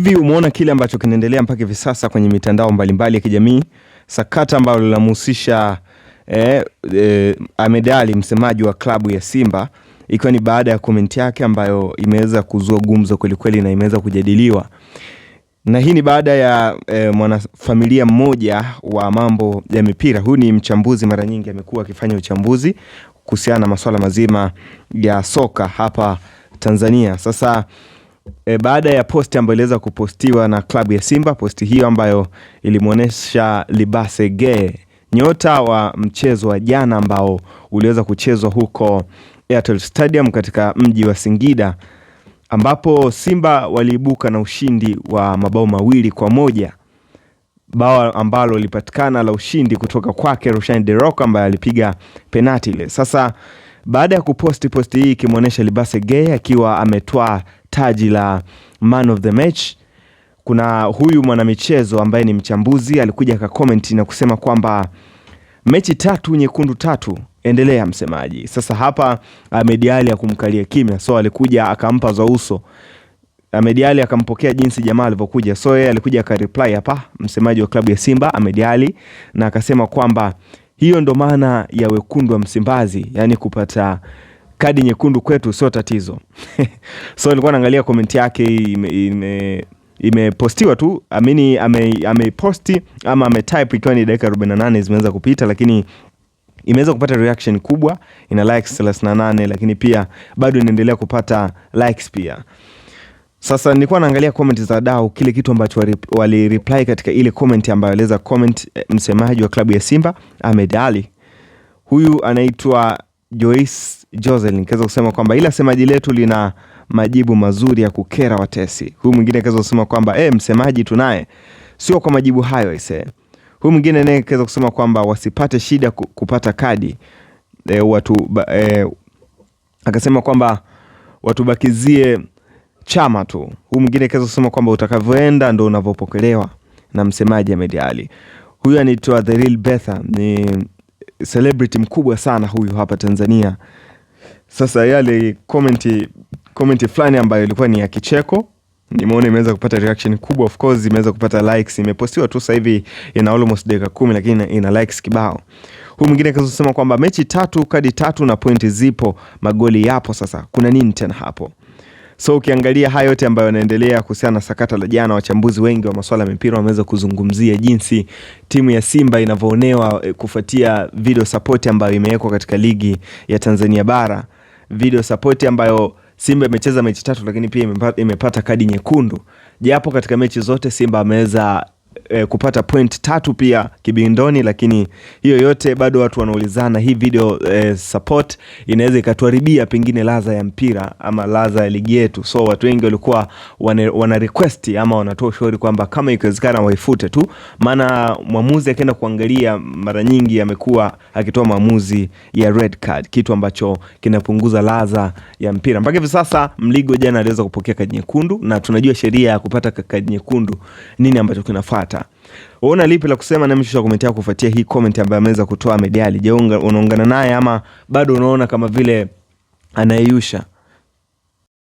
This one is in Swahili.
Hivi umeona kile ambacho kinaendelea mpaka hivi sasa kwenye mitandao mbalimbali ya kijamii, sakata ambalo linamhusisha Ahmed Ally, msemaji wa klabu ya Simba, ikiwa ni baada ya comment yake ambayo imeweza kuzua gumzo kwelikweli na imeweza kujadiliwa, na hii ni baada ya mwanafamilia mmoja wa mambo ya mipira. Huyu ni mchambuzi, mara nyingi amekuwa akifanya uchambuzi kuhusiana na masuala mazima ya soka hapa Tanzania. Sasa baada ya posti ambayo iliweza kupostiwa na klabu ya Simba, posti hiyo ambayo ilimwonyesha Libase Gay, nyota wa mchezo wa jana ambao uliweza kuchezwa huko Airtel Stadium katika mji wa Singida, ambapo Simba waliibuka na ushindi wa mabao 2-1, bao ambalo lilipatikana la ushindi kutoka kwake Rushine De Reuck ambaye alipiga penati ile. Sasa baada ya kuposti posti hii ikimwonyesha Libase Gay akiwa ametwaa taji la man of the match, kuna huyu mwanamichezo ambaye ni mchambuzi alikuja akacomment na kusema kwamba mechi 3 nyekundu 3, endelea msemaji. Sasa hapa Ahmed Ally hakumkalia kimya, so alikuja akampa za uso. Ahmed Ally akampokea jinsi jamaa alivyokuja, so yeye alikuja akareply hapa msemaji wa klabu ya Simba Ahmed Ally, na akasema kwamba hiyo ndo maana ya wekundu wa Msimbazi, yani kupata kadi nyekundu kwetu sio tatizo. So nilikuwa naangalia comment yake imepostiwa tu, amini ameiposti ama ametype ikiwa ni dakika 48 zimeweza kupita, lakini imeweza kupata reaction kubwa, ina likes 38, lakini pia bado inaendelea kupata likes pia. Sasa nilikuwa naangalia comment za wadau, kile kitu ambacho wali reply katika ile comment ambayo aliweza comment msemaji wa klabu ya Simba Ahmed Ally. Huyu anaitwa Joyce Joselin kaweza kusema kwamba ila semaji letu lina majibu mazuri ya kukera watesi. Huyu mwingine kaweza kusema kwamba msemaji tunaye, sio kwa majibu hayo aisee. Huyu mwingine naye kaweza kusema kwamba wasipate shida kupata kadi watu akasema kwamba watubakizie chama tu. Huyu mwingine kaweza kusema kwamba utakavyoenda ndo unavyopokelewa na msemaji Ahmed Ally. Huyu anaitwa The Real Betha, ni celebrity mkubwa sana huyu hapa Tanzania. Sasa yale comment fulani ambayo ilikuwa ni ya kicheko, nimeona imeweza kupata reaction kubwa, of course imeweza kupata likes, imepostiwa tu sasa hivi ina almost dakika 10, lakini ina likes kibao. Huyu mwingine akaweza kusema kwamba mechi 3 kadi 3 na pointi zipo, magoli yapo, sasa kuna nini tena hapo? So ukiangalia haya yote ambayo yanaendelea kuhusiana na sakata la jana, wachambuzi wengi wa masuala ya mipira wameweza kuzungumzia jinsi timu ya Simba inavyoonewa kufuatia video support ambayo imewekwa katika ligi ya Tanzania bara. Video support ambayo Simba imecheza mechi 3 lakini pia imepata kadi nyekundu. Japo katika mechi zote Simba ameweza kupata point 3 pia kibindoni, lakini hiyo yote bado watu wanaulizana hii video support inaweza ikatuharibia pengine ladha ya mpira ama ladha ya ligi yetu. So watu wengi walikuwa wana request ama wanatoa ushauri kwamba kama ikiwezekana waifute tu, maana mwamuzi akienda kuangalia mara nyingi amekuwa akitoa maamuzi ya red card, kitu ambacho kinapunguza ladha ya mpira. Mpaka hivi sasa Mligo jana aliweza kupokea kadi nyekundu, na tunajua sheria ya kupata kadi nyekundu nini ambacho kinafuata. Unaona lipi la kusema? Na mshusha comment yako kufuatia hii comment ambayo ameweza kutoa Ahmed Ally. Je, unaungana naye ama bado unaona kama vile anayeyusha?